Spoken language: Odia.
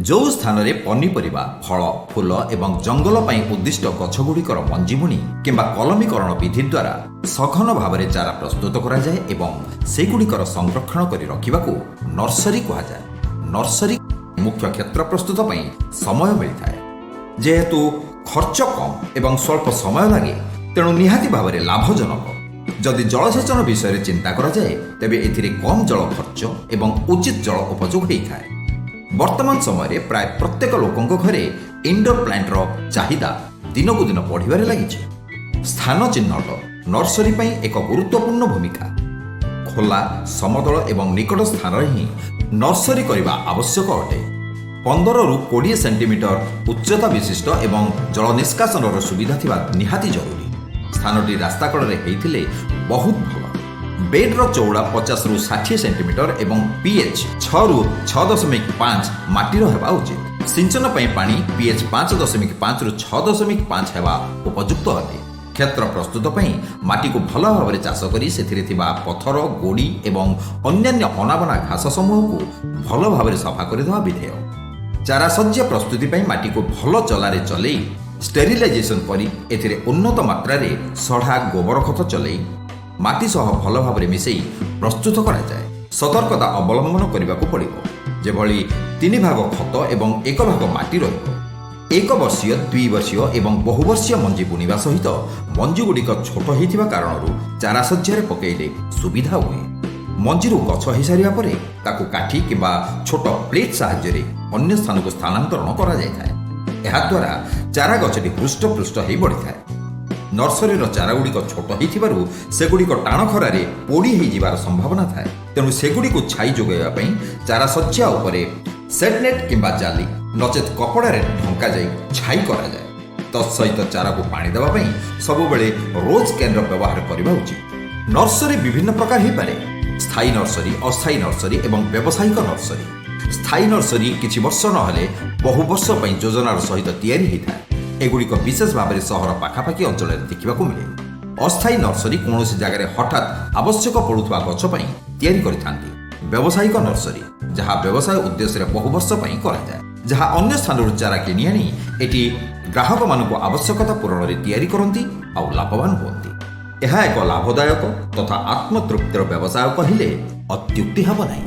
ଯେଉଁ ସ୍ଥାନରେ ପନିପରିବା, ଫଳ, ଫୁଲ ଏବଂ ଜଙ୍ଗଲ ପାଇଁ ଉଦ୍ଦିଷ୍ଟ ଗଛଗୁଡ଼ିକର ମଞ୍ଜି ବୁଣି କିମ୍ବା କଲମୀକରଣ ବିଧି ଦ୍ୱାରା ସଘନ ଭାବରେ ଚାରା ପ୍ରସ୍ତୁତ କରାଯାଏ ଏବଂ ସେଗୁଡ଼ିକର ସଂରକ୍ଷଣ କରି ରଖିବାକୁ ନର୍ସରୀ କୁହାଯାଏ। ନର୍ସରୀ ମୁଖ୍ୟ କ୍ଷେତ୍ର ପ୍ରସ୍ତୁତ ପାଇଁ ସମୟ ମିଳିଥାଏ। ଯେହେତୁ ଖର୍ଚ୍ଚ କମ୍ ଏବଂ ସ୍ୱଳ୍ପ ସମୟ ଲାଗେ, ତେଣୁ ନିହାତି ଭାବରେ ଲାଭଜନକ। ଯଦି ଜଳସେଚନ ବିଷୟରେ ଚିନ୍ତା କରାଯାଏ, ତେବେ ଏଥିରେ କମ୍ ଜଳ ଖର୍ଚ୍ଚ ଏବଂ ଉଚିତ ଜଳ ଉପଯୋଗ ହୋଇଥାଏ। ବର୍ତ୍ତମାନ ସମୟରେ ପ୍ରାୟ ପ୍ରତ୍ୟେକ ଲୋକଙ୍କ ଘରେ ଇନଡୋର ପ୍ଲାଣ୍ଟର ଚାହିଦା ଦିନକୁ ଦିନ ବଢ଼ିବାରେ ଲାଗିଛି। ସ୍ଥାନ ଚିହ୍ନଟ ନର୍ସରୀ ପାଇଁ ଏକ ଗୁରୁତ୍ୱପୂର୍ଣ୍ଣ ଭୂମିକା। ଖୋଲା, ସମତଳ ଏବଂ ନିକଟ ସ୍ଥାନରେ ହିଁ ନର୍ସରୀ କରିବା ଆବଶ୍ୟକ ଅଟେ। 15ରୁ 20 ସେଣ୍ଟିମିଟର ଉଚ୍ଚତା ବିଶିଷ୍ଟ ଏବଂ ଜଳ ନିଷ୍କାସନର ସୁବିଧା ଥିବା ନିହାତି ଜରୁରୀ। ସ୍ଥାନଟି ରାସ୍ତା କଡ଼ରେ ହେଇଥିଲେ ବହୁତ ଭଲ। ବେଡ୍ର ଚଉଡ଼ା 50ରୁ 60 ସେଣ୍ଟିମିଟର ଏବଂ ପିଏଚ୍ 6ରୁ 6.5 ମାଟିର ହେବା ଉଚିତ। ସିଞ୍ଚନ ପାଇଁ ପାଣି ପିଏଚ୍ 5.5ରୁ 6.5 ହେବା ଉପଯୁକ୍ତ ଅଟେ। କ୍ଷେତ୍ର ପ୍ରସ୍ତୁତ ପାଇଁ ମାଟିକୁ ଭଲ ଭାବରେ ଚାଷ କରି ସେଥିରେ ଥିବା ପଥର, ଗୋଡ଼ି ଏବଂ ଅନ୍ୟାନ୍ୟ ଅନାବନା ଘାସ ସମୂହକୁ ଭଲ ଭାବରେ ସଫା କରିଦେବା ବିଧେୟ। ଚାରା ଶଯ୍ୟା ପ୍ରସ୍ତୁତି ପାଇଁ ମାଟିକୁ ଭଲ ଚଲାରେ ଚଲେଇ ଷ୍ଟେରିଲାଇଜେସନ କରି ଏଥିରେ ଉନ୍ନତ ମାତ୍ରାରେ ସଢ଼ା ଗୋବର ଖତ ଚଲେଇ ମାଟି ସହ ଭଲ ଭାବରେ ମିଶାଇ ପ୍ରସ୍ତୁତ କରାଯାଏ। ସତର୍କତା ଅବଲମ୍ବନ କରିବାକୁ ପଡ଼ିବ, ଯେଭଳି 3 ଭାଗ ଖତ ଏବଂ 1 ଭାଗ ମାଟି ରହିବ। ଏକ ବର୍ଷୀୟ, 2 ବର୍ଷୀୟ ଏବଂ ବହୁବର୍ଷୀୟ ମଞ୍ଜି ବୁଣିବା ସହିତ ମଞ୍ଜିଗୁଡ଼ିକ ଛୋଟ ହୋଇଥିବା କାରଣରୁ ଚାରା ଶଯ୍ୟାରେ ପକାଇଲେ ସୁବିଧା ହୁଏ। ମଞ୍ଜିରୁ ଗଛ ହୋଇସାରିବା ପରେ ତାକୁ କାଠି କିମ୍ବା ଛୋଟ ପ୍ଲେଟ୍ ସାହାଯ୍ୟରେ ଅନ୍ୟ ସ୍ଥାନକୁ ସ୍ଥାନାନ୍ତରଣ କରାଯାଇଥାଏ। ଏହାଦ୍ୱାରା ଚାରା ଗଛଟି ହୃଷ୍ଟପୃଷ୍ଟ ହୋଇ ବଢ଼ିଥାଏ। ନର୍ସରୀର ଚାରାଗୁଡ଼ିକ ଛୋଟ ହୋଇଥିବାରୁ ସେଗୁଡ଼ିକ ଟାଣ ଖରାରେ ପୋଡ଼ି ହୋଇଯିବାର ସମ୍ଭାବନା ଥାଏ। ତେଣୁ ସେଗୁଡ଼ିକୁ ଛାଇ ଯୋଗାଇବା ପାଇଁ ଚାରା ଶଯ୍ୟା ଉପରେ ସେଡନେଟ୍ କିମ୍ବା ଜାଲି ନଚେତ୍ କପଡ଼ାରେ ଢଙ୍କାଯାଇ ଛାଇ କରାଯାଏ। ତତ୍ସହିତ ଚାରାକୁ ପାଣି ଦେବା ପାଇଁ ସବୁବେଳେ ରୋଜ୍ କ୍ୟାନ୍ର ବ୍ୟବହାର କରିବା ଉଚିତ। ନର୍ସରୀ ବିଭିନ୍ନ ପ୍ରକାର ହୋଇପାରେ: ସ୍ଥାୟୀ ନର୍ସରୀ, ଅସ୍ଥାୟୀ ନର୍ସରୀ ଏବଂ ବ୍ୟବସାୟିକ ନର୍ସରୀ। ସ୍ଥାୟୀ ନର୍ସରୀ କିଛି ବର୍ଷ ନହେଲେ ବହୁ ବର୍ଷ ପାଇଁ ଯୋଜନାର ସହିତ ତିଆରି ହୋଇଥାଏ। ଏଗୁଡ଼ିକ ବିଶେଷ ଭାବରେ ସହର ପାଖାପାଖି ଅଞ୍ଚଳରେ ଦେଖିବାକୁ ମିଳେ। ଅସ୍ଥାୟୀ ନର୍ସରୀ କୌଣସି ଜାଗାରେ ହଠାତ୍ ଆବଶ୍ୟକ ପଡ଼ୁଥିବା ଗଛ ପାଇଁ ତିଆରି କରିଥାନ୍ତି। ବ୍ୟବସାୟିକ ନର୍ସରୀ ଯାହା ବ୍ୟବସାୟ ଉଦ୍ଦେଶ୍ୟରେ ବହୁ ବର୍ଷ ପାଇଁ କରାଯାଏ, ଯାହା ଅନ୍ୟ ସ୍ଥାନରୁ ଚାରା କିଣି ଆଣି ଏଠି ଗ୍ରାହକମାନଙ୍କୁ ଆବଶ୍ୟକତା ପୂରଣରେ ତିଆରି କରନ୍ତି ଆଉ ଲାଭବାନ ହୁଅନ୍ତି। ଏହା ଏକ ଲାଭଦାୟକ ତଥା ଆତ୍ମତୃପ୍ତିର ବ୍ୟବସାୟ କହିଲେ ଅତ୍ୟୁକ୍ତି ହେବ ନାହିଁ।